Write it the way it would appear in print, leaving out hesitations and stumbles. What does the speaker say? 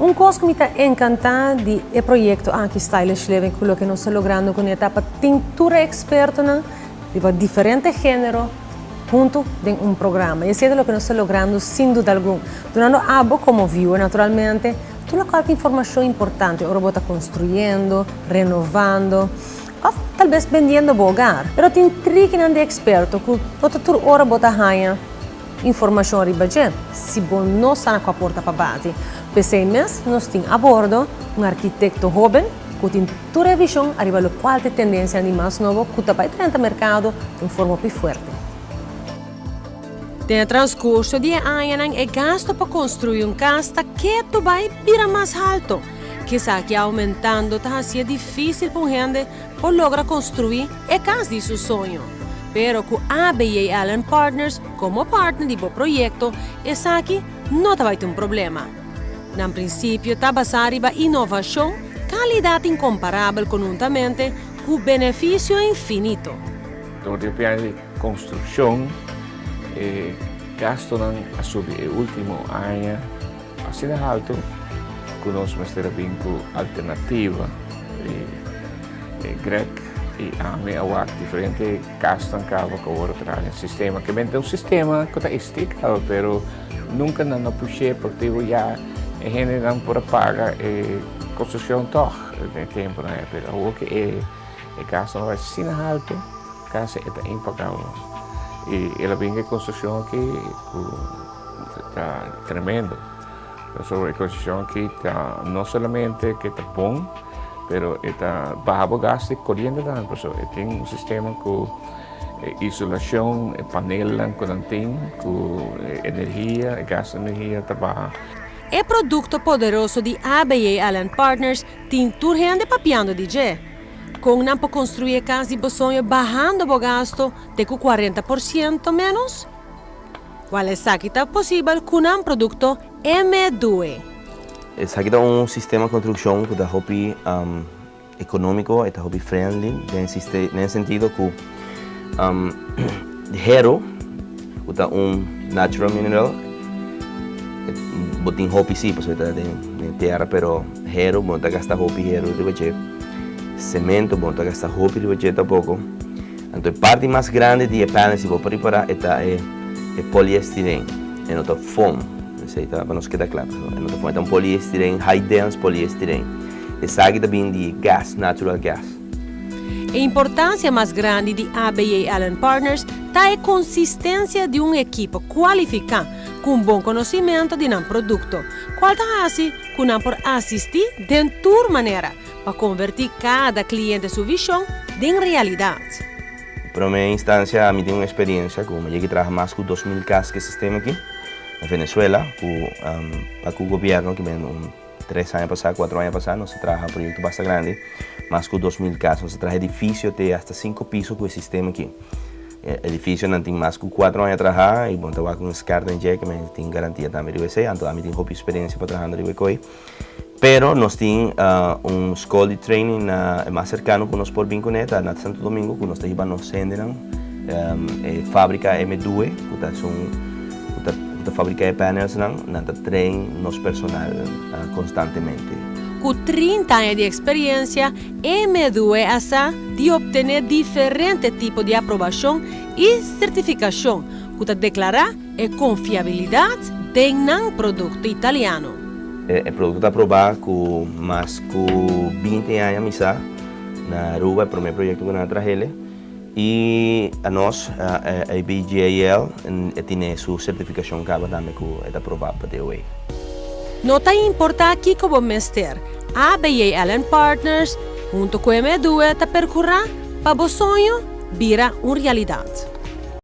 Un cos cu mi ta encanta di e proyecto aki Stylish Living cu loke nos ta logrando cu ne ta pa tin tur e expertonan riba diferente genero hunto den un programa. Y esey ta loke nos ta logrando sin duda algun. Dunando abo como viewer naturalmente tur locual ta informacion importante ora bo ta construyendo, renovando of talbes bendiendo bo hogar. Pero tin trikinan di experto cu no ta tur ora bo ta haya informacion riba dje si bo no sa na cua porta pa bati. P'esey mes nos tin a bordo un arquitecto hoben cu tin tur e vision ariba locual ta e tendencianan di mas nobo cu ta bay drenta mercado den forma hopi fuerte. Den e transcurso di e añanan e gasto pa construi un cas ta keto bay bira mas halto. Kisaki aumentando ta haci'e dificil pa un hende por logra construi e cas di su soño. Pero cu ABJL and Partners como partner di bo proyecto, esaki no ta bay ta un problema. Nan principio ta basa riba innovacion, calidad incomparabel conuntamente cu beneficio infinito. Door di e pian di construccion e gastonan a subi e ultimo aña asina halto cu nos mester a bin cu alternativa. Y Greg y ami a wak diferente casnan caba cu awor a traha den sistema. Ke benta un sistema cu ta existi caba pero nunca nan a pushe porque ya e hendenan por a paga e construccion toch den e temponan ei. Pero awor cu e gastonan a bai asina halto casi e ta impagabel. Y el a bin cu e construccion aki cu ta tremendo. Pasobra e construccion aki ta no solamente ke ta bon, pero e ta baha bo gas di coriente tambe, pasobra e tin un sistema cu isolacion, e panelnan cu nan tin, cu energia, e gas di energia ta baha. E producto poderoso di ABA Allen Partners tin tur hende papiando di dje. Con nan por construi e cas di bo soño bahando bo gasto te cu 40% menos? Cual esaki ta posibel cu nan producto M2. Esaki ta un sistema construccion cu ta hopi economico, e ta hopi friendly den den sentido cu hero cu ta un natural mineral bo tin hopi si pasobra e ta den tera pero hero bo no ta gasta hopi hero riba dje, cemento bo no ta gasta hopi riba dje tampoco. Anto e parti mas grandi di e panel si bo por ripara e ta e e polyestyrene, e no ta foam, esei ta pa nos keda kla, e no ta foam, e ta un polyestyrene, high dense polyestyrene. Esaki ta bin di gas, natural gas. E importancia mas grandi di ABA Allen Partners ta e consistencia di un ekipo cualifica cu un bon conocimento di nan producto, cual ta haci cu nan por asisti den tur manera pa converti cada cliente su vision den realidad. Prome instancia ami tin un experiencia cu mi yegi traha mas cu 2000 cas cu e sistema aki na Venezuela cu pa cu gobierno ki ben un tres aña pasa cuatro aña pasa nos a traha un proyecto basta grandi mas cu 2000 cas nos a traha edificio te hasta cinco piso cu e sistema aki e edificionan tin mas cu cuatro aña traha y bo ta wak un scar den dje ki men tin garantia tambe riba esey anto ami tin hopi experiencia pa trahando riba e coy. Pero nos tin un skol di training na e mas serkano ku nos por bin kuné ta na Santo Domingo ku nos ta hiba nos hendenan e fabrika M2 ku ta esun ku ta ku ta fabrika e panelsnan nan ta train nos personal konstantemente. Ku 30 aña di eksperiencia M2 a sa di optené diferente tipo di aprobashon i sertifikashon ku ta deklará e konfiabilidat den nan produkto italiano. E produkto ta aprobá ku mas ku 20 aña misa na Aruba, e promé proyekto ku nan a trahele. I anos, ABGAL, e tine su sertifikashon kaba tambe ku e ta aprobá pa DOA. No ta importá kiko bo mester, ABJL and Partners hunto ku e Medue ta perkurá pa bo soño bira un realidat.